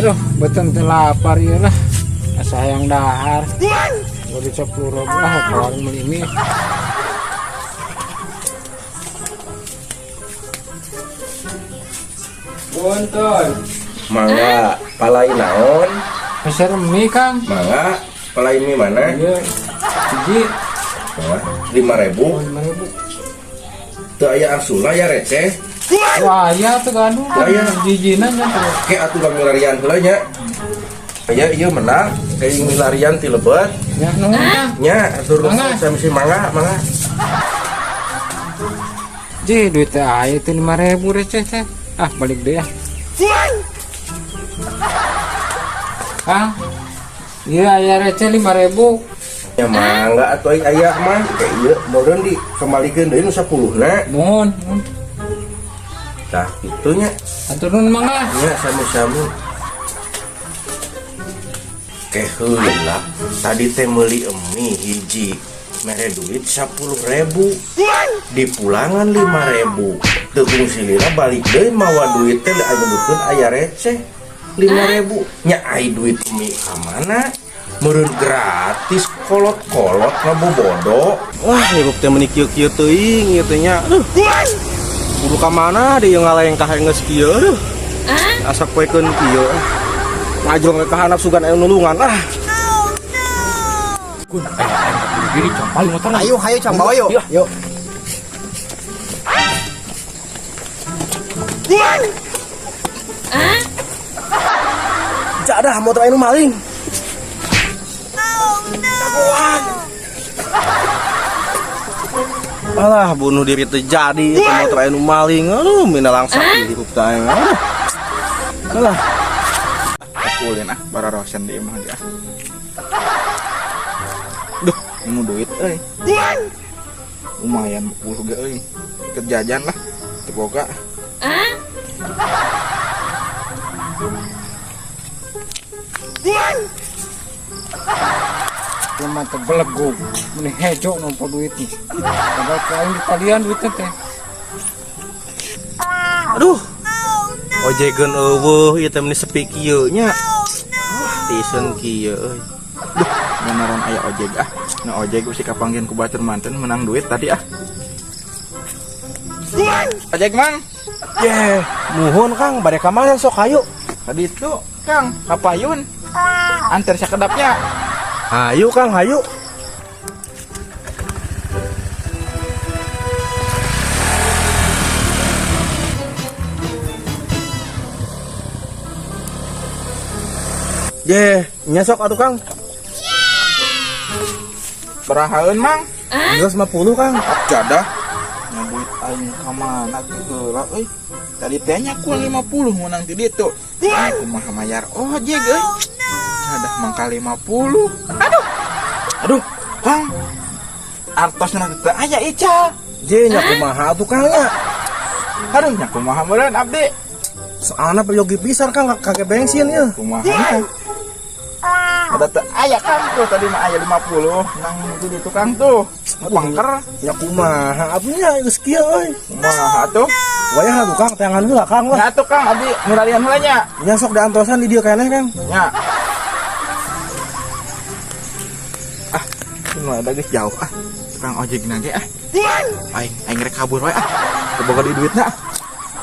Aduh, beuteung teh lapar ieu lah. Asa hayang dahar. Beli 10.000 lah, ke warung beli mie. Punten. Mangga, palai naon? Peser mie, Kang. Mangga, palai mie mana? Iya. Hiji. Mangga, 5.000. 5.000. Teu aya angsula ya receh. Wah, ya tuh gaduh. Wah, iya. Jijinan ya tuh. Ke atuh milarian heula nya. Aya ieu menang, kayak milarian ti lebet. Ya, nuhun, Kang. Nya, atur Mangga. Sami mangga, mangga. Ji, duit teh aya teh 5.000 receh teh. Ah, balik deh ya. Kang. Iya, aya receh 5.000. Ya mangga atuh ai aya mah kayak ieu meureun dikembalikeun deui nu 10 na. Nuhun, nuhun. Tah, kitu nya. Atur nuhun, mangga. Nya sami-sami. Ke heula tadi teh meuli mie hiji mere duit 10.000, dipulangan 5.000, teu kungsi lila balik deui mawa duit teh nyebutkeun aya receh 5.000 nya. Ai duit mie ka mana? Meureun gratis, kolot-kolot ngabobodo. Wah, hirup teh meuni kieu-kieu teuing ieu teh nya. Aduh. Kudu ka mana deui ngalengkah geus kieu, aduh. Asa poekeun kieu. Ngajlong ka handap sugan aya nulungan ah. Kun, aya aya diri campal motor. Ayo, hayo cang bawa yuk. Yuk. Jadah motor anu maling. Jagoan. Alah, bunuh diri terjadi itu motor anu maling. Aduh, mina langsung hirup teh aing. Aduh. Alah. Ulin ah, bara rosen di imah ge ah. Duh, nemu duit euy. Lumayan 10 ge euy. Ke jajan lah. Teu boga. Cuma teh belegug, meni hejo nompo duit nih. Padahal ku aing ditalian duitnya teh. Aduh. Ojegeun eueuh ieu teh meni sepi kieu nya. Ah, tiiseun kieu euy. Duh, beneran aya ojek ah. Nu ojek bisi kapanggihan ku batur manten menang duit tadi ah. Ojek, Mang. Ye, muhun Kang, bade ka mana sok hayu? Tadi itu, Kang, kapayun. Antar sakedapnya. Hayu Kang, hayu. Ye, nya sok atuh Kang. Berahaeun, Mang? Geus 50 Kang. Jadah. Nya duit aing ka mana heula euy. Tadi teh nya ku 50 menang ti ditu. Aing kumaha mayar ojek euy. Jadah mangka 50. Aduh. Aduh, Kang. Artosna teh aya ical. Je, nya kumaha atuh Kang nya? Aduh, nya kumaha meureun abdi? Soalna peryogi pisan Kang kage bensin ya. Kumaha nya? Ada teh aya Kang tuh tadi mah aya 50 nang di ditu Kang tuh. Pangker. Nya kumaha atuh nya geus kieu euy. Kumaha atuh? Wayah atuh Kang, teangan heula Kang lah. Nya atuh Kang, abdi milarian heula nya. Nya sok diantosan di dieu keneh Kang. Nya. Ah, ini ada geus jauh ah. Tukang ojek na ge ah. Aing aing rek kabur wae ah. Teu boga di duitna.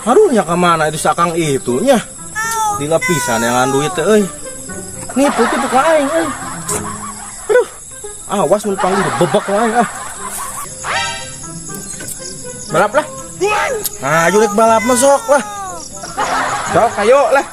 Aduh, nya ka mana itu sakang itu nya? Di lapisan yang duit teh euy. Nipu kitu ka aing euy. Aduh. Awas mun panggil bebek lah aing ah. Balap lah. Nah, ayo rek balap mah sok lah. Sok ayo lah.